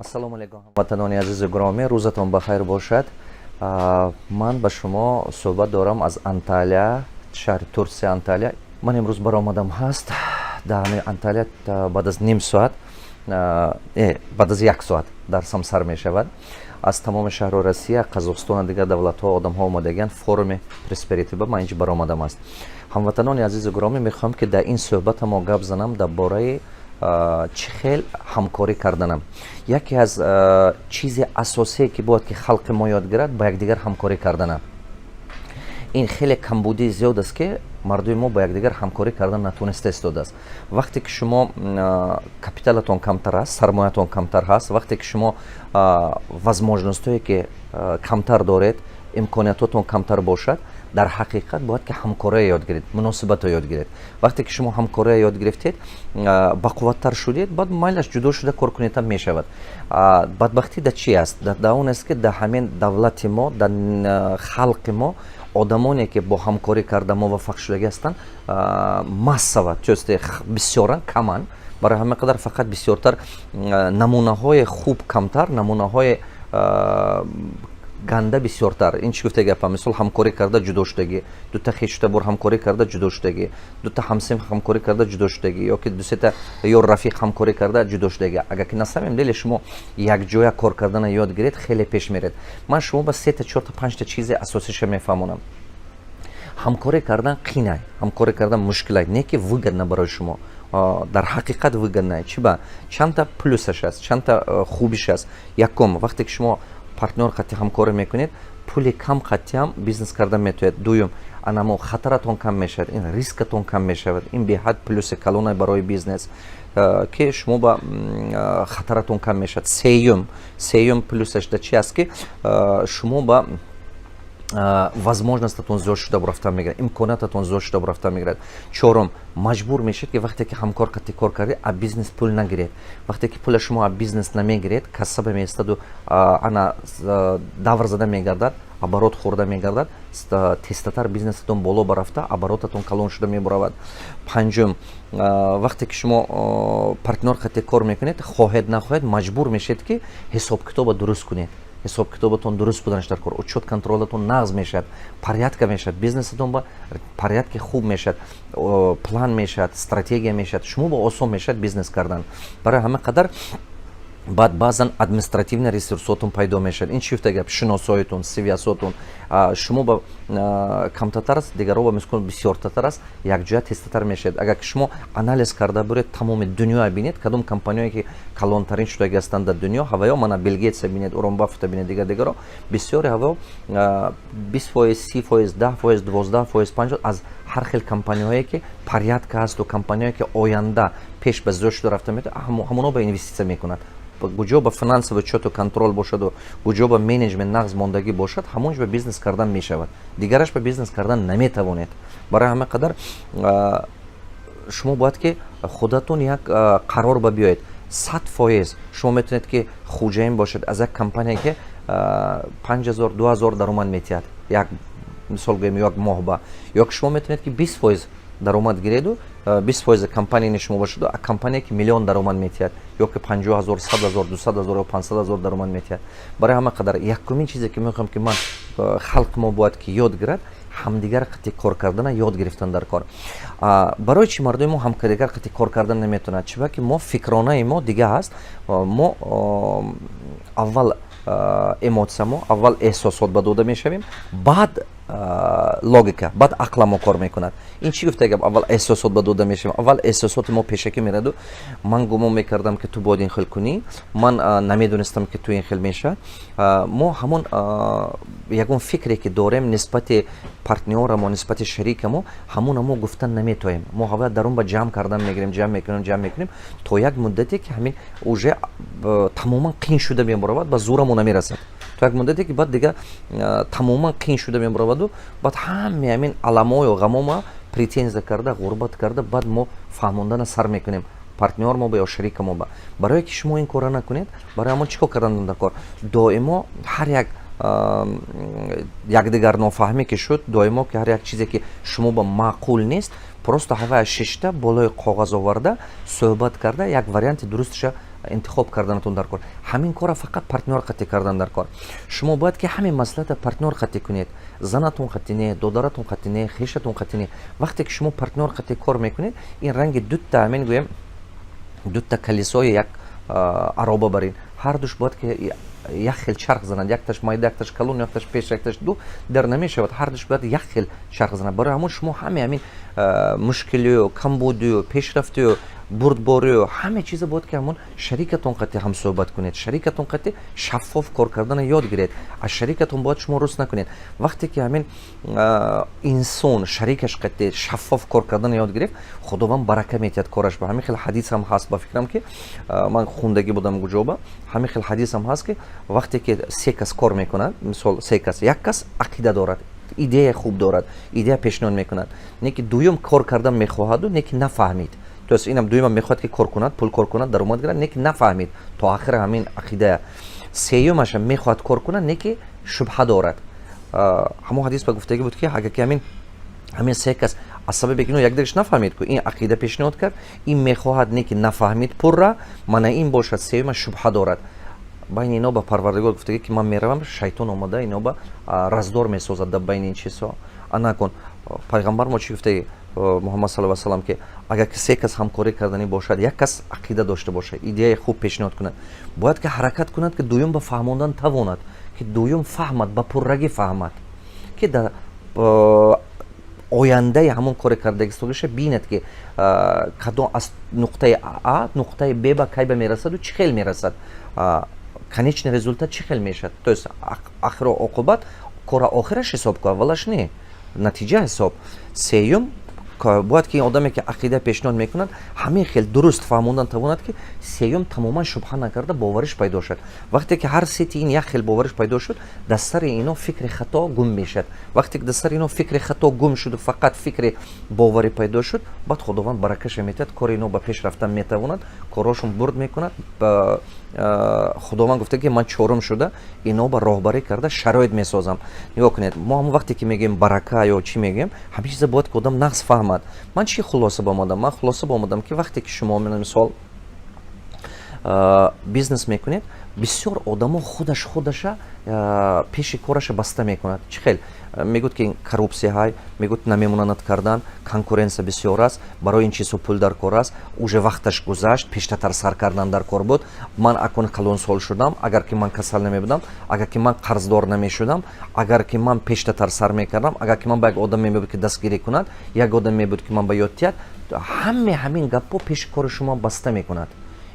Ассалому алайкум, ҳамватанони азизу гиромӣ, рӯзатон бахайр бошад. Ман ба шумо суҳбат дорам аз Анталия, шаҳри Турсия, Анталия. Ман имрӯз баромадам ҳаст дар ҳамин Анталия, баъд аз ним соат, баъд аз як соат дарсам сар мешавад. Аз тамоми шаҳрҳои Россия, Қазоқистон, дигар давлатҳо одамҳо омадагианд форуми Просперити ба ман инҷа баромадам аст. Ҳамватанони азизу гиромӣ, мехоҳам, ки дар ин суҳбатамо гап занам дар бораи чӣ хел ҳамкорӣ карданам. Яке аз чизи асосие, ки бояд ки халқи мо ёд гирад, ба якдигар ҳамкорӣ карданам. Ин хеле камбудии зиёд аст, ки мардуми мо ба якдигар ҳамкорӣ кардан натониста истодааст. Вақте ки шумо капиталатон камтар аст, сармоятон камтар ҳаст, вақте ки шумо возможность ҳое ки камтар доред, имкониятотон камтар бошад, дар ҳақиқат бояд ки ҳамкория ёд гиред, муносибатро ёд гиред. Вақте ки шумо ҳамкория ёд гирифтед, бақувваттар шудед, баъд майлаш ҷудо шуда кор кунедам мешавад. Бадбахтӣ дар чи аст? Дар он аст, ки дар ҳамин давлати мо, дар халқи мо одамоне, ки бо ҳамкорӣ карда муваффақ шудагӣ ҳастанд, массово, то есть бисёран, каманд. Барои ҳамин қадар фақат бисёртар намунаҳои хуб камтар, намунаҳои ганда бисёртар. Ин чӣ гуфта гапа? Мисол, ҳамкорӣ карда ҷудо шудагӣ, дута хештабор ҳамкорӣ карда ҷудо шудагӣ, дута ҳамсинф ҳамкорӣ карда ҷудо шудагӣ ё ки дусета ё рафиқ ҳамкорӣ карда ҷудо шудагӣ. Агар ки на самом деле шумо якҷоя кор кардана ёд гиред, хеле пеш меред. Ман шумо ба сета, чорта, панҷта чизи асосиша мефаҳмонам. Ҳамкорӣ кардан қинай, ҳамкорӣ кардан мушкилай, не ки выгодно барои шумо, дар ҳақиқат выгодно. Чи ба чандта плюсаш аст, чандта хубиш аст. Якум, вақте ки шумо партнёр қатъи ҳамкорӣ мекунед, пули кам қатъиам бизнес карда метавонед. Дуюм, анамо хатаратон кам мешавад, ин рискатон кам мешавад. Ин беҳад плюси калона барои бизнес, ки шумо ба хатаратон кам мешавад. Сеюм плюсаш да чи аст, ки шумо ба возможность атон зиёд шуда рафта мегирад, имкониятатон зиёд шуда рафта мегирад. Чорум, маҷбур мешед, ки вақте ки ҳамкор қатъи кор кардед, а бизнес пул нагиред. Вақте ки пула шумо а бизнес намегиред, кассаба меистаду ана давр зада мегардад, оборот хӯрда мегардад, тезтатар бизнесатон боло барафта, оборот атон калон шуда мебуравад. Панҷум, вақте ки шумо партнёр қатъи кор мекунед, хоҳед нахоҳед, маҷбур мешед, ки ҳисобкитоба дуруст кунед. Ҳисобкитобатон дуруст буданаш дар кор, учёт, контроль атон нағз мешавад, порядка мешавад, бизнесатон ба порядки хуб мешавад, план мешавад, стратегия мешавад, шумо ба осон мешавад бизнес кардан. Барои ҳама қадар баъд баъзан административный ресурсотон пайдо мешавад. Ин чӣ гуфта гап? Шиносоитон, связь отон шумо ба камтатар аст, дигарро ба мискун бисёртатар аст, якҷоя тезтатар мешавад. Агар ки шумо анализ карда буред, тамоми дунёя бинед, кадом компанияе ки калонтарин шудаги ҳастанд дар дунё, ҳаваё мана Билл Гейтса бинед, Уоррен Баффета бинед, дигар дигаро, бисёри ҳаво 20%, 30%, 10%, 12%, 5 аз ҳар хел компанияҳое, ки порядка ҳасту компанияое, ки оянда пеш ба зиёд шуда рафта метавонад, ҳамоно ба инвеститсия мекунад. Куҷо ба финансовый учёту контроль бошаду куҷо ба менеҷмент нағз мондагӣ бошад, ҳамон ҷо ба бизнес кардан мешавад, дигараш ба бизнес кардан наметавонед. Барои ҳама қадар шумо бояд ки худатон як қарор ба биёед. 100% шумо метавонед, ки хуҷаин бошед аз як компания, ки 5000, 2000 даромад метиҳад, як мисол гӯем, як моҳ ба, ё ки шумо метавонед, ки 20% даромад гиреду 20% компанияни шумо бошаду а компания, ки миллион даромад метиҳад, ё ки 50 000, 100 000, 200 000 ё 500 000 даромад метиҳад. Барои ҳама қадар якумин чизе, ки мехоҳам, ки ман халқи мо бояд ки ёд гирад, ҳамдигар қатъи кор кардана ёд гирифтан дар кор. Барои чӣ мардуми мо ҳамкардигар қатъи кор кардан наметавонад? Чиба ки мо фикронаи мо дига ҳаст. Мо аввал эмоция мо, аввал эҳсосот ба дода мешавем, баъд логика, баъд ақла мо кор мекунад. Ин чӣ гуфта гап? Аввал эҳсосот ба дода мешавем, аввал эҳсосоти мо пешакӣ мераду. Ман гумон мекардам, ки ту бояд ин хел кунӣ, ман намедонистам, ки ту ин хел мешавад. Мо ҳамон ягон фикре, ки дорем нисбати партнёрамо, нисбати шарикамо, ҳамона мо гуфтан наметоем. Мо ҳавоя дарун ба ҷамъ кардан мегирем, ҷамъ мекунем, ҷамъ мекунем, то як муддате, ки ҳамин уже тамоман қин шуда мебаровад, ба зӯрамо намерасад, то як муддате, ки баъд дига тамоман қин шуда мебароваду баъд ҳаме ҳамин аламою ғамома претензия карда, ғурбат карда, баъд мо фаҳмондана сар мекунем партнёр мо ба ё шарика мо ба. Барое ки шумо ин корро накунед, барои ҳамон чӣ кор кардан дар кор? Доимо ҳар як якдигар нофаҳмӣ ки шуд, доимо ки ҳар як чизе, ки шумо ба маъқул нест, просто ҳавая шишта, болои коғаз оварда, суҳбат карда, як варианти дурусташа. Интихоб карданатон дар кор. Ҳамин кора фақат партнёр қатӣ кардан дар кор. Шумо бояд ки ҳамин маслиҳата партнёр қатӣ кунед, занатон қатӣ не, додаратон қатӣ не, хешатон қатӣ не. Вақте ки шумо партнёр қатӣ кор мекунед, ин ранги дутта, ҳамин гӯем, дутта колесои як ароба барин, ҳардуш бояд ки як хел чарх занад. Якташ майда, якташ калон, якташ пеш, якташ ду дар намешавад. Ҳардуш бояд як хел чарх занад. Барои ҳамон шумо ҳаме ҳамин мушкилию, камбудию, пешрафтию, бурдборию, ҳаме чиза бояд ки ҳамон шарикатон қатӣ ҳамсӯҳбат кунед. Шарикатон қатӣ шаффоф кор кардана ёд гиред. Аз шарикатон бояд шумо рӯст накунед. Вақте ки ҳамин инсон шарикаш қатӣ шаффоф кор кардана ёд гирифт, Худованд барака метиҳад кораш. Ба ҳамин хел ҳадисам ҳаст, ба фикрам, ки ман хундагӣ будам гуҷоба, ҳамин хел ҳадисам ҳаст, ки вақте ки се кас кор мекунад, мисол, се кас, як кас ақида дорад, идея хуб дорад, идея пешниҳод мекунад, не ки дуюм кор кардан мехоҳаду, не ки нафаҳмид. То есть инам дуюмам мехоҳад, ки кор кунад, пул кор кунад, даромад гирад, не ки нафаҳмид то охира ҳамин ақидая. Сеюмашам мехоҳад кор кунад, не ки шубҳа дорад. Ҳамон ҳадис ба гуфтагӣ буд, ки агар ки ҳамин се кас аз сабабе ки ино якдигарш нафаҳмид, ку ин ақида пешниҳод кард, ин мехоҳад, не ки нафаҳмид пурра, мана ин бошад, сеюма шубҳа дорад. Байни ино ба Парвардигор гуфтагӣ, ки ман меравам, шайтон омада ино ба раздор месозад дар байни ин чизҳо. Анакун пайғамбар мо чӣ гуфтаги, Муҳаммад саллаллоҳу алайҳи васаллам, ки агар ки се кас ҳамкорӣ карданӣ бошад, як кас ақида дошта бошад, идеяи хуб пешниҳод кунад, бояд ки ҳаракат кунад, ки дуюм ба фаҳмондан тавонад, ки дуюм фаҳмад, ба пуррагӣ фаҳмад, ки дар ояндаи ҳамон коре кардагистогиша бинад, ки кадом аз нуқтаи А нуқтаи Б ба кай ба мерасаду чӣ хел мерасад, конечный результат чӣ хел мешавад. То есть ахиру оқубат кора охираш ҳисоб ку, аввалаш не, натиҷа ҳисоб. Сеюм бояд ки ин одаме, ки ақида пешниҳод мекунад, ҳамин хел дуруст фаҳмондан тавонад, ки сеюм тамоман шубҳа накарда бовариш пайдо шуд. Вақте ки ҳар сети ин як хел бовариш пайдо шуд, дар сари ино фикри хато гум мешавад. Вақте ки дар сари ино фикри хато гум шуду фақат фикри боварӣ пайдо шуд, баъд Худованд баракаша метиҳад, кори ино ба пеш рафтан метавонад, корҳошон бурд мекунад. Худованд гуфта, ки ман чорум шуда ино ба роҳбарӣ карда шароит месозам. Нигоҳ кунед, мо ҳамон вақте ки мегӯем барака ё чӣ мегӯем, ҳамин чиза бояд ки одам нағз фаҳмад. Ман чӣ хулоса ба омадам? Ман хулоса ба омадам, ки вақте ки шумо, мисол, бизнес мекунед, бисёр одамо худаш худаша пеши кораша баста мекунад. Чӣ хел? Мегӯяд, ки коррупсия ҳай, мегӯяд, намемонанад кардан, конкуренция бисёр аст, барои ин чизҳо пул дар кор аст, уже вақташ гузашт, пештатар сар кардан дар кор буд, ман акун калонсол шудам, агар ки ман касал намебудам, агар ки ман қарздор намешудам, агар ки ман пештатар сар мекардам, агар ки ман ба як одам мебуд, ки дастгирӣ кунад, як одам мебуд, ки ман ба ёд тиҳад. Ҳаме ҳамин гапҳо пеши кори шумо баста мекунад.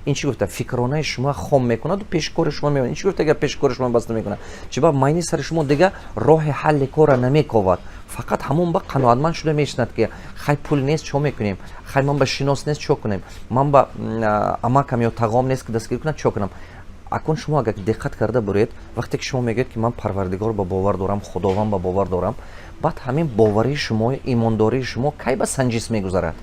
Ин чӣ гуфта? Фикронаи шумо хом мекунаду пеши кори шумо меояд. Ин чӣ гуфта, агар пеши кори шумо баста мекунад? Чиба майни сари шумо дига роҳи ҳалли кора намековад, фақат ҳамон ба қаноатманд шуда мешинад, ки хай, пул нест, чо мекунем, хай, ман ба шинос нест, чо кунем, ман ба амакам ё тағом нест, ки дастгирӣ кунад, чо кунам? Акун шумо агар диққат карда буред, вақте ки шумо мегӯед, ки ман Парвардигор ба бовар дорам, Худованд ба бовар дорам, баъд ҳамин боварии шумо, имондории шумо кай ба санҷиш мегузарад?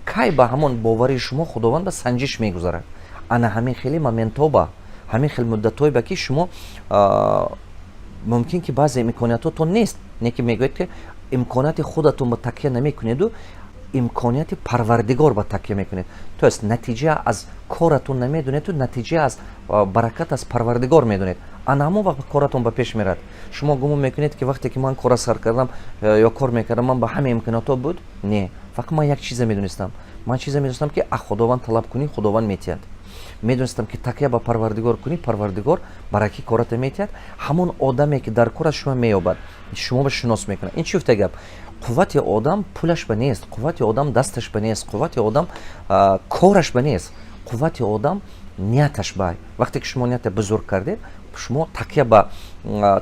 Кай ба ҳамон боварии шумо Худованд ба санҷиш мегузарад? Ана ҳамин хеле моментҳо, ба ҳамин хел муддатҳое ба ки шумо мумкин ки баъзе имкониятҳотон нест, не ки мегӯед, ки имконияти худатон ба такя намекунеду имконияти Парвардигор ба такя мекунед. То есть натиҷа аз коратон намедонеду натиҷа аз баракат аз Парвардигор медонед. Ана ҳамон вақт коратон ба пеш мерад. Шумо гумон мекунед, ки вақте ки ман кора сар кардам ё кор мекардам, ман ба ҳама имкониятҳо буд? Не, фақат ман як чиза медонистам. Ман чиза медонистам, ки аз Худованд талаб кунӣ, Худованд метиҳад. Медонистам, ки такя ба Парвардигор кунӣ, Парвардигор бараки кората метиҳад. Ҳамон одаме, ки дар кор аст, шумо меёбад, шумо ба шинос мекунад. Ин чӣ гуфта гап? Қуввати одам пулаш ба нест, қуввати одам дасташ ба нест, қуввати одам кораш ба нест, қуввати одам нияташ ба. Вақте ки шумо нията бузург кардед, шумо такя ба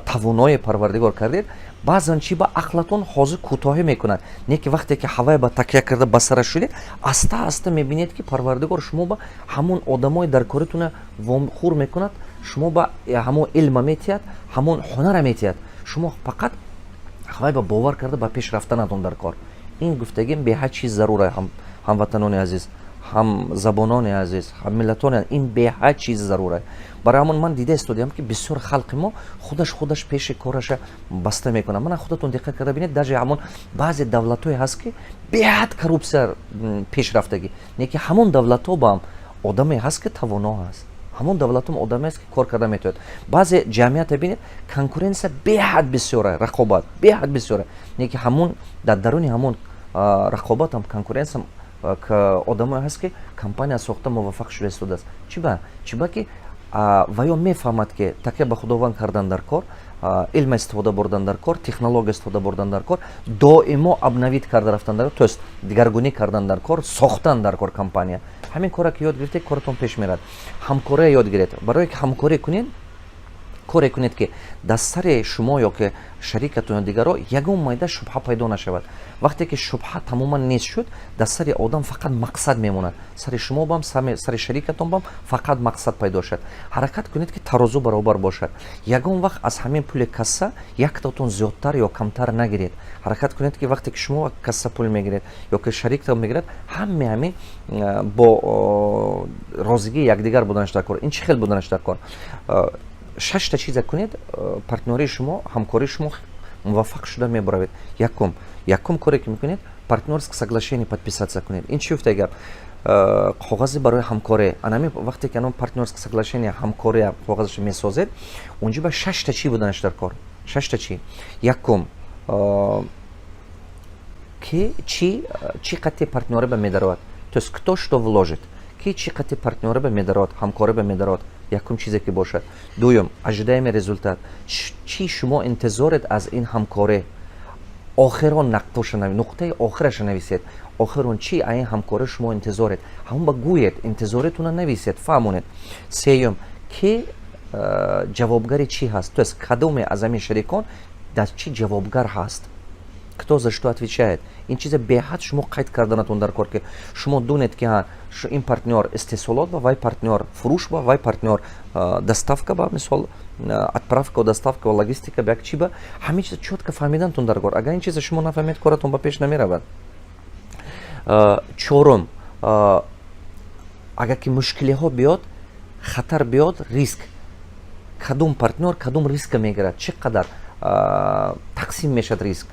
тавонои Парвардигор кардед, баъзан чӣ ба ақлатон ҳозир кӯтоҳӣ мекунад, не ки вақте ки ҳавай ба такя карда ба сара шудед, аста аста мебинед, ки Парвардигор шумо ба ҳамон одамои дар коритона вомхӯр мекунад, шумо ба ҳамон илма метиҳад, ҳамон ҳунара метиҳад. Шумо фақат ҳавай ба бовар карда ба пеш рафтанатон дар кор. Ин гуфтагим беҳад чиз зарура, ҳамватанони азиз, ҳамзабонони азиз, ҳаммиллатони, ин беҳад чиз зарура. Барои ҳамон ман дида истодиам, ки бисёр халқи мо худаш худаш пеши кораша баста мекунад. Мана, худатон диққат карда бинед, даже ҳамон баъзе давлатҳое ҳаст, ки беҳад коррупсия пешрафтагӣ, не ки ҳамон давлатҳо ба ҳам Одаме ҳаст, ки тавоно ҳаст, ҳамон давлатам одаме аст, ки кор карда метавонад. Баъзе ҷамъията бинед, конкуренция беҳад бисёра, рақобат беҳад бисёра, не ки ҳамон дар даруни ҳамон рақобатам, конкуренсиям одамое ҳаст, ки компания сохта, муваффақ шуда истодааст. Чиба? Чиба ки ва ё мефаҳмад, ки такя ба Худованд кардан дар кор, илм истифода бурдан дар кор, технология истифода бурдан дар кор, доимо обновить карда рафтан дар, то есть дигаргунӣ кардан дар кор, сохтан дар кор компания. Ҳамин кора ки ёд гирифтед, коратон пеш мерад. Ҳамкория ёд гиред. Барое ки ҳамкорӣ кунед, коре кунед, ки дар сари шумо ё ки шарикатон ё дигаро ягон майда шубҳа пайдо нашавад. Вақте ки шубҳа тамоман нест шуд, дар сари одам фақат мақсад мемонад. Сари шумо бам, сари шарикатон бам фақат мақсад пайдо шавад. Ҳаракат кунед, ки тарозу баробар бошад. Ягон вақт аз ҳамин пули касса яктатон зиёдтар ё камтар нагиред. Ҳаракат кунед, ки вақте ки шумо касса пул мегиред ё ки шариктон мегирад, ҳаме ҳамин бо розигии якдигар буданаш дар кор. Ин чӣ хел буданаш дар кор? Шашта чиза кунед, партнёрии шумо, ҳамкории шумо муваффақ шуда мебаравед. Якум коре ки мекунед, партнёрск соглашение подписаться кунед. Ин чӣ гуфта гап? Коғазе барои ҳамкорӣ. Анами вақте ки анон партнёрск соглашение, ҳамкория коғазашо месозед, унҷо ба шашта чӣ буданаш дар кор? Шашта чӣ. Якум, ки чӣ чӣ қатъи партнёре ба медаровад, то есть кто что вложит, ки чӣ қатъи партнёре ба медаровад, ҳамкорӣ ба медаровад, якум чизе ки бошад. Дуюм, ожидаемый результат, чӣ шумо интизоред аз ин ҳамкорӣ. Охирон нақтоша, нуқтаи охираша нависед. Охирон чӣ аз ин ҳамкорӣ шумо интизоред, ҳамон ба гӯед, интизоретона нависед, фаҳмонед. Сеюм, ки ҷавобгари чӣ ҳаст, то есть кадоме аз ҳамин шарикон дар чӣ ҷавобгар ҳаст, кто за что отвечает. Ин чиза беҳад шумо қайд карданатон дар кор, ки шумо донед, ки ин партнёр истеҳсолот ба, вай партнёр фурӯш ба, вай партнёр доставка ба, мисол, отправка, доставка ва логистика ба, як чи ба. Ҳамин чиза чётко фаҳмидантон дар кор. Агар ин чиза шумо нафаҳмед, коратон ба пеш намеравад. Чорум, агар ки мушкилиҳо биёд, хатар биёд, риск, кадом партнёр кадом риска мегирад, чӣ қадар тақсим мешавад риск.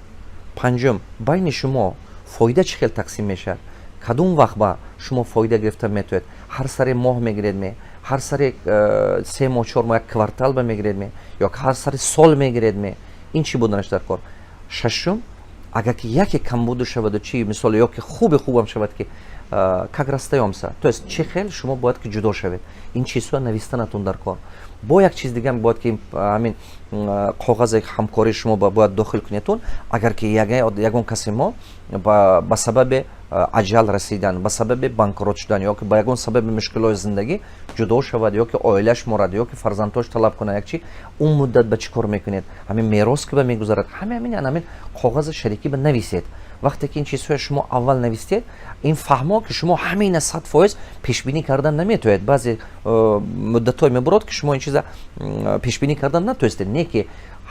Панҷум, байни шумо фоида чӣ хел тақсим мешавад, кадом вақт ба шумо фоида гирифта метавонед: ҳар сари моҳ мегиред ме, ҳар сари 3 моҳ, 4 моҳ, як квартал ба мегиред ме ё ҳар сари сол мегиред ме? Ин чӣ буданаш дар кор. Шашум, агар ки яке камбуду шаваду чи, мисол, ё ки хуби хубам шавад, ки как расстаёмся, то есть чӣ хел шумо бояд ки ҷудо шавед. Ин чизҳоя навистанатон дар кор. Бо як чиз дигам бояд ки ҳамин коғазе ҳамкории шумо бояд дохил кунедтон: агар ки ягон касе мо ба сабаби аҷал расидан, ба сабаби банкрот шудан ё ки ба ягон сабаби мушкилои зиндагӣ ҷудо шавад, ё ки оилаш морад, ё ки фарзандҳош талаб кунад як чи, он муддат ба чӣ кор мекунед, ҳамин мерос ки ба мегузарад, ҳамин коғази шарикӣ ба нависед. Вақте ки ин чизҳоя шумо аввал навистед, ин фаҳмо, ки шумо ҳамина 100% пешбинӣ кардан наметавонед. Баъзе муддатҳое мебурад, ки шумо ин чиза пешбинӣ кардан натавонистед, не ки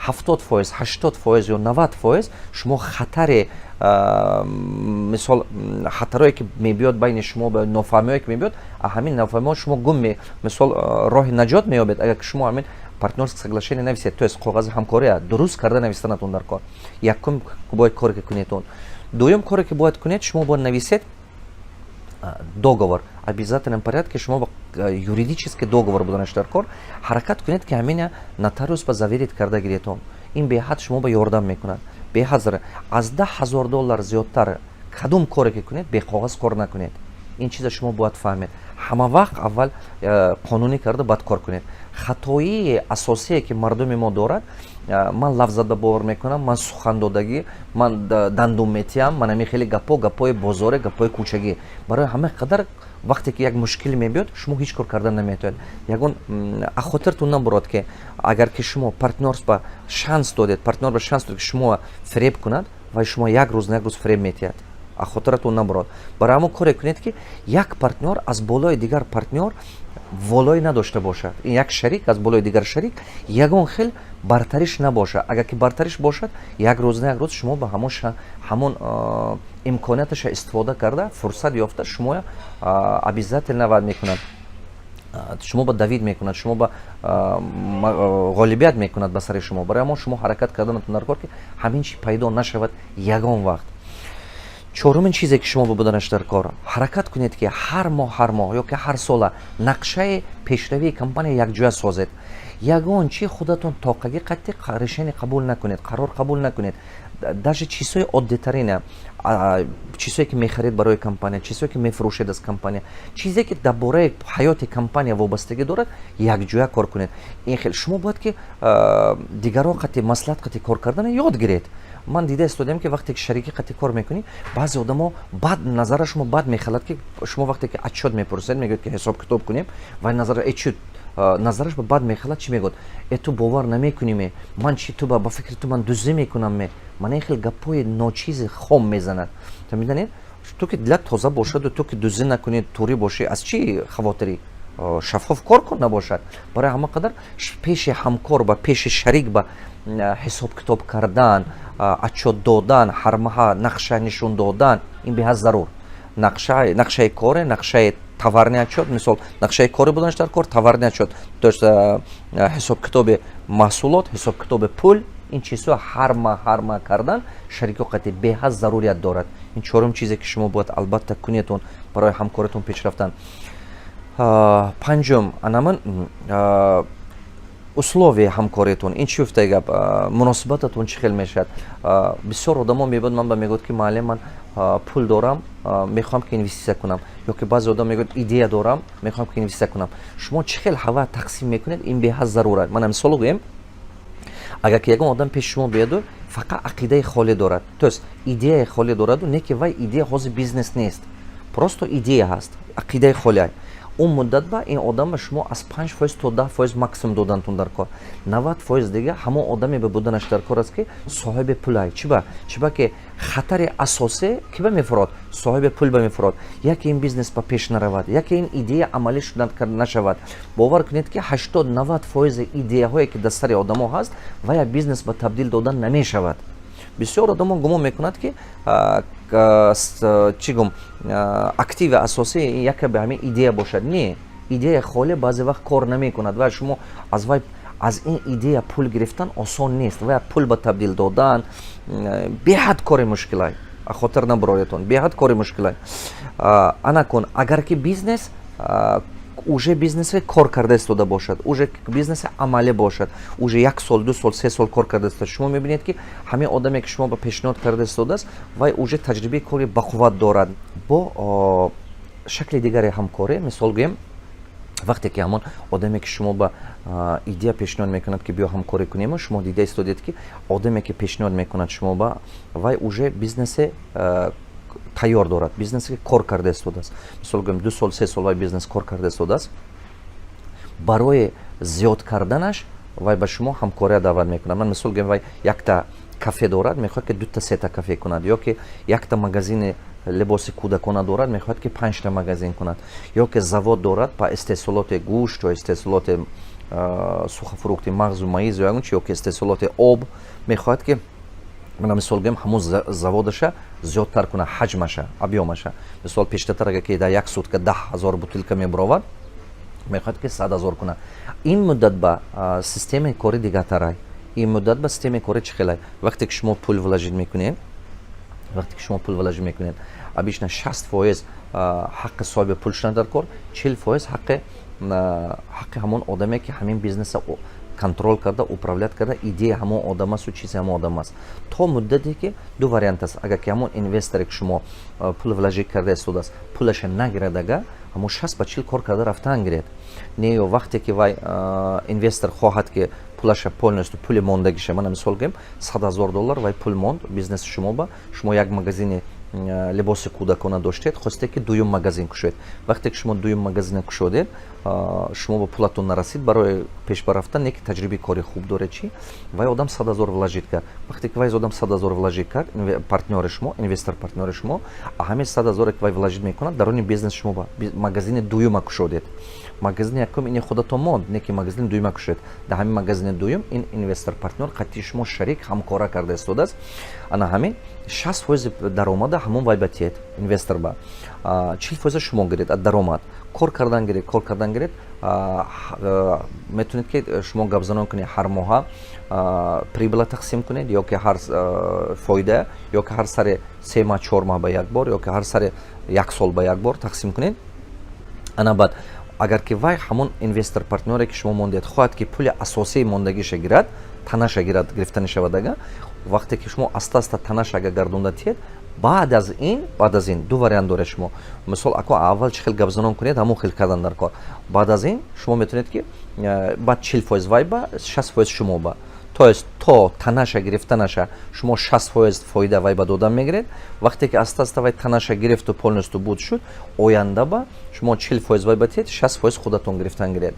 70%, 80% ё 90% шумо хатаре, мисол, хатарое ки мебиёд байни шумо, нофаҳмиое ки мебиёд, ҳамин нофаҳмиҳо шумо гум, мисол, роҳи наҷот меёбед, агар ки шумо ҳамин партнёрско соглашение нависед, то есть коғази ҳамкория дуруст карда навистанатон дар кор. Якум бояд коре ки кунедон. Дуюм коре ки бояд кунед, шумо бояд нависед договор. Обязательном порядке шумо юридический договор буданаш дар кор. Ҳаракат кунед, ки ҳамина нотариус ба заверить карда гиретон. Ин беҳад шумо ба ёрдам мекунад, беҳад зара. Аз 10 000 доллар зиёдтар кадом коре ки кунед, беқоғаз кор накунед. Ин чиза шумо бояд фаҳмед. Ҳама вақт аввал қонунӣ карда, баъд кор кунед. Хатоии асосие ки мардуми мо дорад: ман лафзада бовар мекунам, ман сухандодагӣ, ман дандум метиҳам, ман ҳамин хеле гапҳо, гапҳои бозоре, гапҳои кӯчагӣ. Барои ҳама қадар вақте ки як мушкил мебиёд, шумо ҳеҷ кор кардан наметавонед. Ягон ахотиртон набурад, ки агар ки шумо партнёрс ба шанс додед, партнёр ба шанс додед, ки шумо фиреб кунад, вай шумо як рӯз на як рӯз фиреб метиҳад. Ахотиратон набурад. Барои ҳамон коре кунед, ки як партнёр аз болои дигар партнёр волоӣ надошта бошад, як шарик аз болои дигар шарик ягон хел бартариш набошад. Агар ки бартариш бошад, як рӯз на як рӯз шумо ба ҳамон имконияташа истифода карда, фурсат ёфта, шумо обязательно ваъд мекунад, шумо ба давид мекунад, шумо ба ғолибият мекунад ба сари шумо. Барои ҳамон шумо ҳаракат карданатон дар кор, ки ҳамин чи пайдо нашавад ягон вақт. Чорумин чизе, ки шумо буданаш дар кор: ҳаракат кунед, ки ҳар моҳ ё ки ҳар сола нақшаи пешравии компания якҷоя созед. Ягон чи худатон тоқагӣ қатъи решение қабул накунед, қарор қабул накунед. Даже чизҳои оддитарина, чизҳое ки мехаред барои компания, чизҳое ки мефурӯшед аз компания, чизе ки дар бораи ҳаёти компания вобастагӣ дорад, якҷоя кор кунед. Ин хел шумо бояд ки дигарон қатъи маслиҳат қатъи кор кардана ёд гиред. Ман дида истодем, ки вақте ки шарикӣ қатъи кор мекунӣ, баъзе одамо бад назара шумо бад мехалад, ки шумо вақте ки отчёт мепурсед, мегӯяд, ки ҳисоб китоб кунем, вай назара э чӣ назараш ба бад мехалад. Чӣ мегӯяд? Э, ту бовар намекунӣ ме? Ман чи, ту ба фикри ту ман дуздӣ мекунам ме? Мана ин хел гапҳои ночизи хом мезанад. То медонед, ту ки дилат тоза бошаду ту ки дуздӣ накунӣ, турӣ бошӣ, аз чӣ хавотирӣ? Шаффоф кор кун набошад. Барои ҳама қадар пеши ҳамкор ба, пеши шарик ба ҳисоб китоб кардан, отчёт додан, ҳармаҳа нақша нишон додан, ин беҳад зарур. Нақшаи коре, нақшаи товарный отчёт, мисол, нақшаи кори буданаш дар кор, товарный отчёт, то есть ҳисобкитоби маҳсулот, ҳисобкитоби пул, ин чизҳо ҳар маҳ кардан шарико қатъи беҳад зарурият дорад. Ин чорум чизе, ки шумо бояд албатта кунедон барои ҳамкоритон пеш рафтан. Панҷум, анаман условияи ҳамкориятон. Ин чӣ гуфтаи гап? Муносибататон чӣ хел мешавад? Бисёр одамо мебояд ман ба мегӯяд, ки муаллим, ман пул дорам, мехоҳам, ки инвеститсия кунам, ё ки баъзе одам мегӯяд, идея дорам, мехоҳам, ки инвеститсия кунам. Шумо чӣ хел ҳава тақсим мекунед, ин беҳад зарур аст. Мана мисоло гӯем: агар ки ягон одам пеши шумо биёду фақат ақидаи холӣ дорад, то есть идеяи холӣ дораду, не ки вай идея ҳозир бизнес нест, просто идея ҳаст, ақидаи холиа, он муддат ба ин одам ба шумо аз 5% то 10% максимум додантун дар кор. 90% дига ҳамон одаме ба буданаш дар кор аст, ки соҳиби пулай. Чиба ки хатари асосӣ ки ба мефурод? Соҳиби пул ба мефурод. Яке ин бизнес ба пеш наравад, яке ин идея амалӣ нашавад. Бовар кунед, ки 80-90% идеяҳое, ки дар сари одамо ҳаст, вая бизнес ба табдил додан намешавад. Бисёр одамо гумон мекунад, ки чӣ гум, активи асосӣ яке ба ҳамин идея бошад. Не, идея холӣ баъзе вақт кор намекунад ва шумо аз вай, аз ин идея пул гирифтан осон нест. Ва пул ба табдил додан беҳад кори мушкилай, хотир набароятон, беҳад кори мушкилай. Ана кун, агар ки бизнес уже бизнесе кор карда истода бошад, уже бизнеси амалӣ бошад, уже як сол, 2 сол, 3 сол кор карда истода, шумо мебинед, ки ҳамин одаме, ки шумо ба пешниҳод карда истодааст, вай уже таҷрибаи кори бақувват дорад. Бо шакли дигари ҳамкорӣ, мисол гӯем, вақте ки ҳамон одаме, ки шумо ба идея пешниҳод мекунад, ки биё ҳамкорӣ кунем, шумо дида истодед, ки одаме, ки пешниҳод мекунад шумо ба, вай уже бизнесе тайёр дорад, бизнесе ки кор карда истодааст, мисол гӯем, 2 сол, 3 сол вай бизнес кор карда истодааст, барои зиёд карданаш вай ба шумо ҳамкория даъват мекунад. Ман мисол гӯем, вай якта кафе дорад, мехоҳад, ки дута, сета кафе кунад, ё ки якта магазини либоси кӯдакона дорад, мехоҳад, ки панҷта магазин кунад, ё ки завод дорад па истеҳсолоти гӯшт ё истеҳсолоти сухофрукты, мағзу маиз ё ягон чи, ё ки истеҳсолоти об, мехоҳад, ки мана мисол гӯем, ҳамон заводаша зиёдтар кунад, ҳаҷмаша, объёмаша. Мисол, пештатар агар ки дар як сутка 10 000 бутылка мебуровад, мехоҳад, ки 100 000 кунад. Ин муддат ба системаи кори дигартарай. Ин муддат ба системаи кори чӣ хелай? Вақте ки шумо пул вложить мекунед, вақте ки шумо пул вложить мекунед, обычно 60% ҳаққи соҳиби пул шудан дар кор, 40% ҳаққи ҳамон одаме, ки ҳамин бизнеса контроль карда, управлять карда, идея ҳамон одам асту чизи ҳамон одам аст. То муддате ки ду вариант аст: агар ки ҳамон инвесторе, ки шумо пул вложить карда истодааст, пулаша нагирад, ага ҳамон 60 ба 40 кор карда рафтан гиред. Не, ё вақте ки вай инвестор хоҳад, ки пулаша полностью, пули мондагиша, мана мисол гӯем, 100 000 доллар вай пул монд бизнеси шумо ба, шумо як магазини либоси кӯдакона доштед, хостед, ки дуюм магазин кушоед. Вақте ки шумо дуюм магазина кушодед, шумо ба пулатон нарасид барои пешбарафтан, не ки таҷрибаи кори хуб доред, чӣ, вай одам 100 000 вложить кард. Вақте ки вай одам 100 000 вложить кард, партнёри шумо, инвестор партнёри шумо, ҳамин 100 000-е ки вай вложить мекунад, даруни бизнес шумо ба магазини дуюма кушодед. Магазини якум ини худатон монд, не ки магазини дуюма кушоед. Дар ҳамин магазини дуюм ин инвестор партнёр қатъи шумо шарик ҳамкора карда истодааст. Ана ҳамин 60% даромада ҳамон вай ба тиед, инвестор ба, 40% шумо гиред аз даромад. Кор кардан гиред, кор кардан гиред. Метавонед, ки шумо гапзанон кунед, ҳар моҳа прибыла тақсим кунед ё ки ҳар фоида, ё ки ҳар сари 3 моҳ, 4 моҳ ба як бор, ё ки ҳар сари як сол ба як бор тақсим кунед. Ана баъд, агар ки вай, ҳамон инвестор, партнёре, ки шумо мондед, хоҳад, ки пули асосии мондагиша гирад, танаша гирад, гирифта нашавад. Ага, вақте ки шумо аста аста танаша ага гардонда тиед, баъд аз ин ду вариант доред шумо. Мисол, ако аввал чӣ хел гапзанон кунед, ҳамон хел кардан дар кор. Баъд аз ин шумо метавонед, ки баъд 40% вай ба, 60% шумо ба, то есть то танаша гирифтанаша шумо 60% фоида вай ба додан мегиред. Вақте ки аста аста вай танаша гирифту полностью буд шуд, оянда ба шумо 40% вай ба тиед, 60% худатон гирифтан гиред.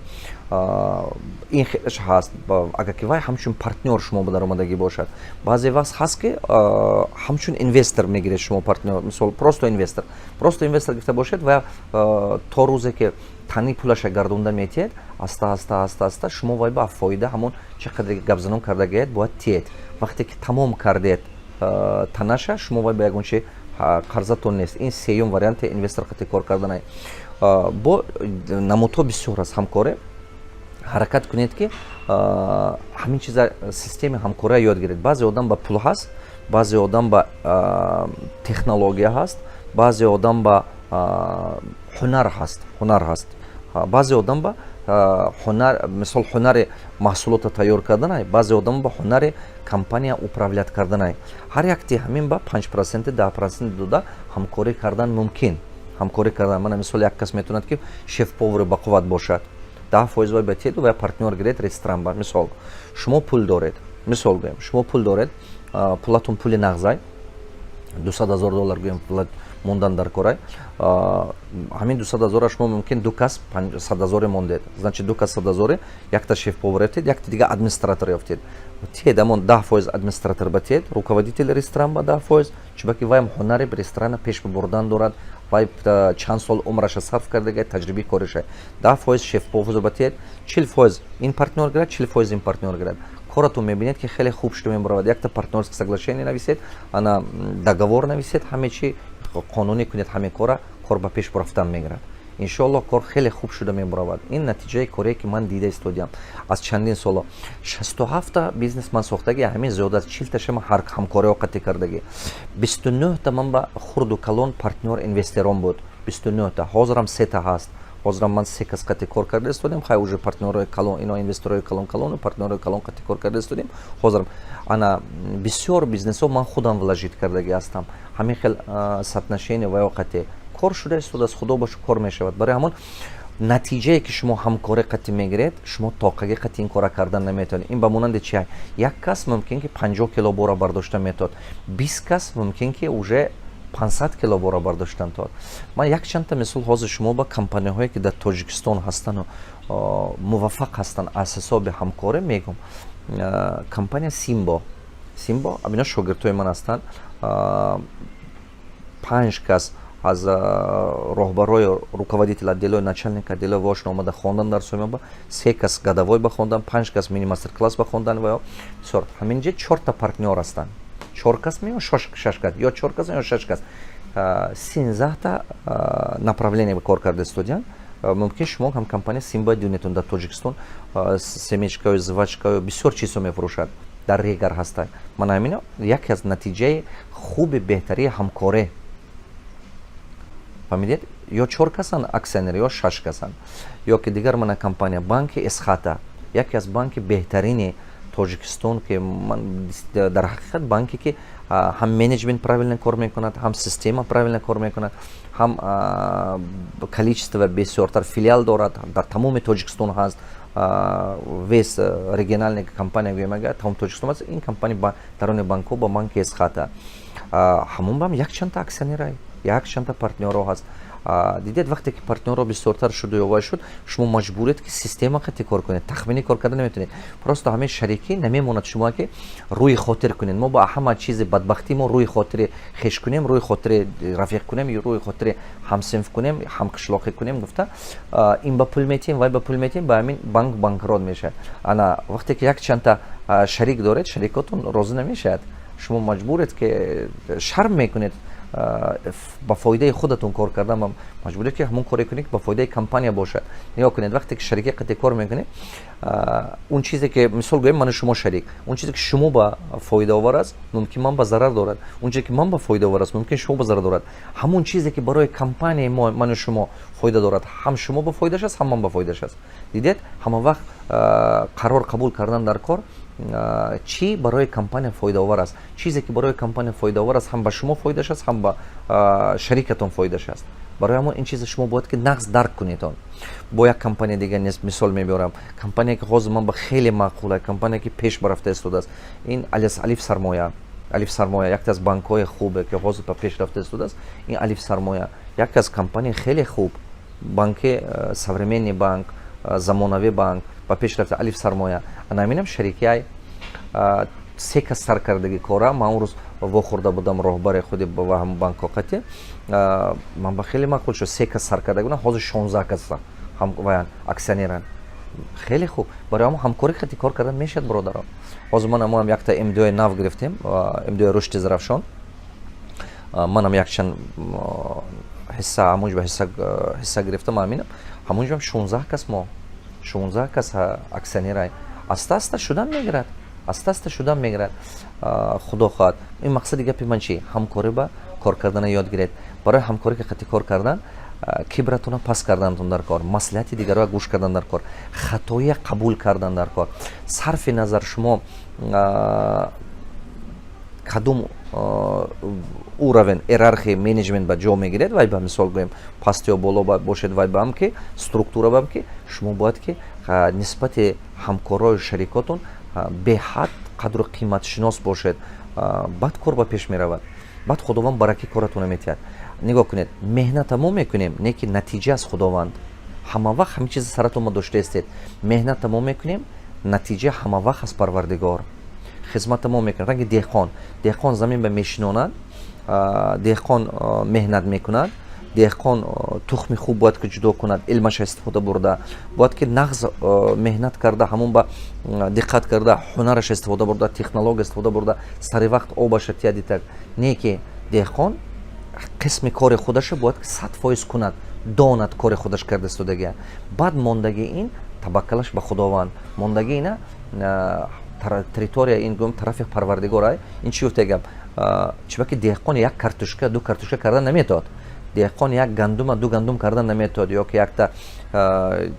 Ин хелаш ҳаст, агар ки вай ҳамчун партнёр шумо ба даромадагӣ бошад. Баъзе вақт ҳаст, ки ҳамчун инвестор мегиред шумо партнёр. Мисол, просто инвестор гирифта бошед ва то рӯзе ки тани пулаша гардонда метиҳед, аста аста, аста аста шумо вай ба фоида ҳамон чӣ қадре гапзанон кардагиед бояд тиед. Вақте ки тамом кардед танаша, шумо вай ба ягон чи қарзатон нест. Ин сеюм варианти инвестор қати кор карданай. Бо намудҳо бисёр аст ҳамкорӣ. Ҳаракат кунед, ки ҳамин чиза, системаи ҳамкория ёд гиред. Баъзе одам ба пул ҳаст, баъзе одам ба технология ҳаст, баъзе одам ба ҳунар ҳаст, ҳунар ҳаст, баъзе одам ба ҳунар, мисол, ҳунари маҳсулотро тайёр карданай, баъзе одам ба ҳунари компания управлять карданай. Ҳар якти ҳамин ба 5%, 10% дода ҳамкорӣ кардан мумкин. Ҳамкорӣ кардан, мана, мисол, як кас метавонад, ки шеф-повари бақувват бошад, 10% вай ба теду ва партнёр гиред ресторан ба. Мисол, шумо пул доред, мисол гӯем, шумо пул доред, пулатон пули нағзай, 200 000 доллар гӯем, пулат мондан дар корай. Ҳамин 200 000-а шумо мумкин ду кас 100 000-е мондед. Значит, ду кас 100 000-е, якта шеф повар ёфтед, якта дига администратор ёфтед. Тиед ҳамон 10% администратор ба тиед, руководители ресторан ба 10%, чунки вайам ҳунари ресторана пеш бибурдан дорад, вай чанд сол умраша сарф кардага, таҷрибаи кориша. 10% шеф повар ба тиед, 40% ин партнёр гирад, 40% ин партнёр гирад. Коратон мебинед, ки хеле хуб шуда мебаравад. Якта партнёрское соглашение нависед, ана договор нависед, ҳаме чи қонунӣ кунед ҳаме кора, кор ба пеш рафтан мегирад. Иншоалло, кор хеле хуб шуда мебаравад. Ин натиҷаи корие, ки ман дида истодиам аз чандин соло. 67-та бизнес ман сохтагӣ, ҳамин зиёда аз 40-таша ман ҳамкориҳо қатъӣ кардагӣ. 29-та ман ба хурду калон партнёр, инвесторон буд, 29-та. Ҳозирам сета ҳаст. Ҳозирам ман се кас қатъи кор карда истодем. Хай, уже партнёрои калон, ино инвесторои калон калону партнёрои калон қатъи кор карда истодем ҳозирам. Ана бисёр бизнесҳо ман худам вложить кардагӣ ҳастам. Ҳамин хел соотношение ва ё қатъи кор шуда истодааст. Худо бошу, кор мешавад. Барои ҳамон натиҷае, ки шумо ҳамкорӣ қатъӣ мегиред, шумо тоқагӣ қатъи ин кора кардан наметавонед. Ин ба монанди чи? Як кас мумкин ки 50 кило бора бардошта метавад, 20 кас мумкин ки уже 500 кило бора бардоштан тавад. Ман якчандта мисол ҳозир шумо ба компанияҳое, ки дар Тоҷикистон ҳастану муваффақ ҳастанд аз ҳисоби ҳамкорӣ, мегӯм. Компания Симбо. Симбо, ино шогирдҳои ман ҳастанд. Панҷ кас аз роҳбарои, руководитель отделои, начальник отделои вошон омада хондан дарсҳои ма. Се кас годовой ба хондан, панҷ кас мини мастер класс ба хондан. Ва бисёр ҳамин ҷо чорта партнёр ҳастанд. Чор кас ме ё шаш кас, ё чор кас, ё шаш кас, 13-та направление ба кор карда истодиянд. Мумкин шумо ҳам компания Симба дунетон. Дар Тоҷикистон семечкаю, жвачкаю, бисёр чизҳо мефурӯшад, дар Регар ҳастанд. Ман ҳамино яке аз натиҷаи хуби беҳтарии ҳамкорӣ. Фаҳмидед? Ё чор касанд акционер, ё шаш касанд. Ё ки дигар мана компания банки Эсхата, яке аз банки беҳтарини Тоҷикистон, ки ман дар ҳақиқат банке, ки ҳам менеҷмент правильно кор мекунад, ҳам система правильно кор мекунад, ҳам количество бисёртар филиал дорад, дар тамоми Тоҷикистон ҳаст. Весь региональный компания гӯем агар, тамоми Тоҷикистон аст ин компания. Дарони банкҳо ба банки Эсхата ҳамон бам якчандта акционерай, якчандта партнёрҳо ҳаст. Дидед, вақте ки партнёрҳо бисёртар шуду ё вай шуд, шумо маҷбуред, ки система қати кор кунед, тахминӣ кор карда наметавонед. Просто ҳамин шарикӣ намемонад шумо, ки рӯи хотир кунед. Мо ба ҳама чизи бадбахтӣ, мо рӯи хотири хеш кунем, рӯи хотири рафиқ кунем ё рӯи хотири ҳамсинф кунем, ҳамқишлоқӣ кунем гуфта, ин ба пул метиҳем, вай ба пул метиҳем, ба ҳамин банк банкрот мешавад. Ана вақте ки якчандта шарик доред, шарикотон розӣ намешавад. Шумо маҷбуред, ки шарм мекунед ба фоидаи худатон кор кардан, маҷбуред, ки ҳамон коре кунед, ки ба фоидаи компания бошад. Нигоҳ кунед, вақте ки шарики қати кор мекунед, он чизе ки, мисол гӯем, ману шумо шарик, он чизе ки шумо ба фоидаовар аст, мумкин ман ба зарар дорад, он чизе ки ман ба фоидаовар аст, мумкин шумо ба зарар дорад. Ҳамон чизе ки барои компанияи мо, ману шумо фоида дорад, ҳам шумо ба фоидаш аст, ҳам ман ба фоидаш аст. Дидед, ҳама вақт қарор қабул кардан дар кор, чӣ барои компания фоидаовар аст. Чизе ки барои компания фоидаовар аст, ҳам ба шумо фоидаш аст, ҳам ба шарикатон фоидаш аст. Барои ҳамон ин чиза шумо бояд ки нағз дарк кунедон. Бо як компания дига нест, мисол мебиёрам, компания ки ҳозир ман ба хеле маъқула, компания ки пеш барафта истодааст, ин Алиф Сармоя. Алиф Сармоя якте аз банкҳои хубе, ки ҳозир ба пеш рафта истодааст. Ин Алиф Сармоя яке аз компанияи хеле хуб, банки современный банк, замонавӣ банк ба пеш рафта, Алиф Сармоя. Ана ҳаминам шарикиай, се кас сар кардаги кора. Ман он рӯз вохӯрда будам роҳбари худи ва ҳамн банкҳо қати, ман ба хеле маъқул шуд. Се кас сар карда будам, ҳозир 16 кас ваян акционеранд. Хеле хуб. Барои ҳамон ҳамкорӣ қати кор кардан мешавад, бародаро. Ҳозир ман амоам якта МДОи нав гирифтем, МДОи Рушди Зарафшон. Манам якчанд ҳисса ҳамонҷо ҳисса гирифтам. Аминам, ҳамонҷоам 16 кас, мо 16 кас акционерай. Аста аста шудан мегирад, аста аста шудан мегирад, худо хоҳад. Ин мақсади гапи ман чи? Ҳамкорӣ ба кор кардана ёд гиред. Барои ҳамкорӣ ки қати кор кардан, кибратона паст кардантон дар кор, маслиҳати дигарро гӯш кардан дар кор, хатоия қабул кардан дар кор. Сарфи назар шумо кадом уровень иерархии менеҷмент ба ҷо мегиред, вай ба мисол гӯем, паст ё боло бошед, вай баам ки структура баам ки шумо бояд ки нисбати ҳамкорою шарикотон беҳад қадру қиматшинос бошед. Баъд кор ба пеш меравад, баъд Худованд бараки коратона метиҳад. Нигоҳ кунед, меҳната мо мекунем, не ки натиҷа аз Худованд. Ҳама вақт ҳамин чиза саратон ма дошта истед: меҳната мо мекунем, натиҷа ҳама вақт аз Парвардигор. Хизмата мо мекунем, ранги деҳқон. Деҳқон замин ба мешинонад, деҳқон меҳнат мекунад, деҳқон тухми хуб бояд ки ҷудо кунад, илмаша истифода бурда, бояд ки нағз меҳнат карда, ҳамон ба диққат карда, ҳунараша истифода бурда, технология истифода бурда, сари вақт обаша тияди так. Не ки деҳқон қисми кори худаша бояд ки 100% кунад, донад кори худаш карда истодагия. Баъд мондаги ин таваккалаш ба Худованд, мондаги ина территория, ин гум тарафи Парвардигор. Ай ин чӣ гуфта гап? Чиба ки деҳқон як картошка, ду картошка карда наметавад, деҳқон як гандума, ду гандум карда наметавад ё ки якта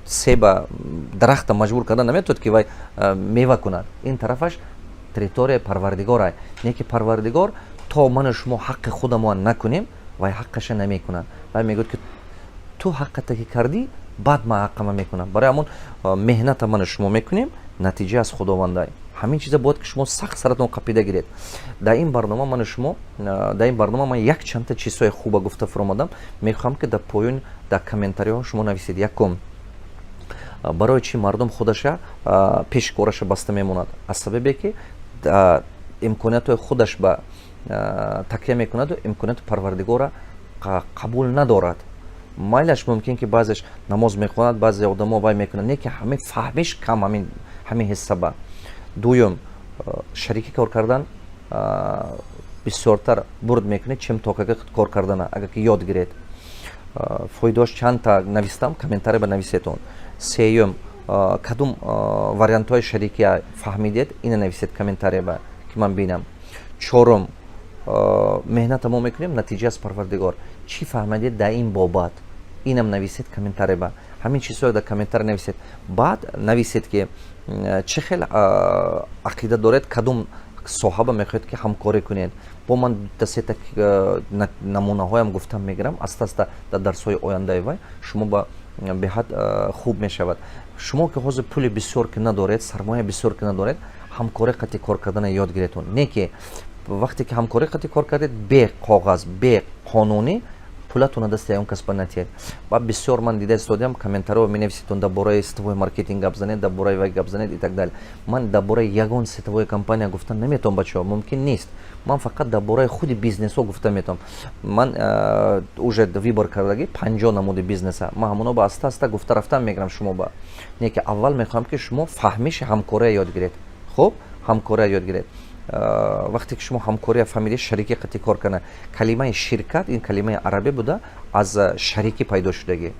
себа, дарахта маҷбур карда наметавад, ки вай мева кунад. Ин тарафаш территорияи Парвардигор. Не ки Парвардигор то ману шумо ҳаққи худамон накунем, вай ҳаққаша намекунад. Вай мегӯяд, ки ту ҳаққата ки кардӣ, баъд ман ҳаққама мекунам. Барои ҳамон меҳната ману шумо мекунем, натиҷа аз Худовандай. Ҳамин чиза бояд ки шумо сахт саратон қапида гиред. Дар ин барнома ману шумо, дар ин барнома ман якчандта чизҳои хуба гуфта фуромадам. Мехоҳам, ки дар поён, дар комментариҳо шумо нависед. Якум: барои чӣ мардум худаша пеши кораша баста мемонад? Аз сабабе ки имкониятҳои худаш ба такя мекунаду имконияти Парвардигора қабул надорад. Майлаш, мумкин ки баъзеш намоз мехонад, баъзе одамо вай мекунад, не ки ҳамин фаҳмиш кам ҳамин ҳиссаба. Дуюм: шарикӣ кор кардан бисёртар бурд мекунед, чем токага кор кардана, агар ки ёд гиред. Фоидаош чандта навистам, комментарий ба нависетон. Сеюм: кадом вариантҳои шарикия фаҳмидед, ина нависед комментарий ба, ки ман бинам. Чорум: меҳната мо мекунем, натиҷа аз Парвардигор. Чӣ фаҳмидед дар ин бобат, инам нависед комментарий ба. Ҳамин чизҳое дар комментарий нависед. Баъд нависед, ки чӣ хел ақида доред, кадом соҳаба мехоҳед, ки ҳамкорӣ кунед. Бо ман дасета намунаҳоям гуфтам мегирам аста аста дар дарсҳои ояндаи. Вай шумо ба беҳад хуб мешавад. Шумо ки ҳозир пули бисёр ки надоред, сармоя бисёр ки надоред, ҳамкорӣ қати кор кардана ёд гиретон. Не ки вақте ки ҳамкорӣ қати кор кардед, бе коғаз, бе қонунӣ пулатона дасти ягон кас ба натиҳед. Ба бисёр ман дида истодиам, комментариҳо менависитон: дар бораи сетевой маркетинг гап занед, дар бораи вай гап занед и так далее. Ман дар бораи ягон сетевой компания гуфтан наметавонам, бачаҳо, мумкин нест. Ман фақат дар бораи худи бизнесҳо гуфта метавонам. Ман уже выбор кардагӣ 50 намуди бизнеса, ман ҳамоно ба аста аста гуфта рафтан мегирам шумо ба. Не ки аввал мехоҳам, ки шумо фаҳмиши ҳамкория ёд гиред. Хуб, ҳамкория ёд гиред. Вақте ки шумо ҳамкория фаҳмида, шарикӣ қати кор кардан. Калимаи ширкат ин калимаи арабӣ буда, аз шарикӣ пайдо шудагӣ.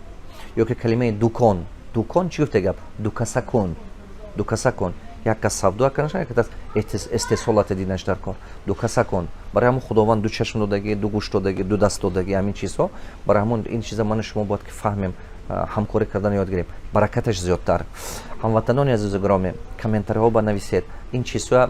Ё ки калимаи дукон. Дукон чӣ гуфта гап? Дукаса кун, дукаса кун. Як кас савдо карданаш, як кас истеҳсолата динаш дар кор. Дукаса кун. Барои ҳамон Худованд ду чашм додагӣ, ду гӯш додагӣ, ду даст додагӣ, ҳамин чизҳо. Барои ҳамон ин чиза ману шумо бояд ки фаҳмем, ҳамкорӣ кардан ёд гирем, баракаташ зиёдтар. Ҳамватанони азизу гиромӣ, комментариҳо ба нависед, ин чизҳоя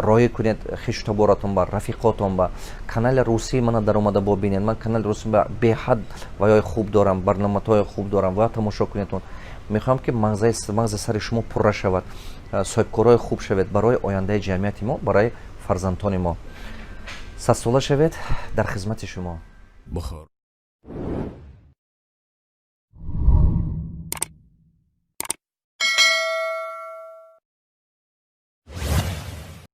роӣ кунед хешу таборатон ба, рафиқотон ба. Канали русии мана даромада бобинед. Ман канали русӣ ба беҳад ваёи хуб дорам, барномаҳои хуб дорам ва тамошо кунедон. Мехоҳам, ки мағзи сари шумо пурра шавад, соҳибкорҳои хуб шавед барои ояндаи ҷамъияти мо, барои фарзандони мо. Садсола шавед, дар хизмати шумо. Бухоро.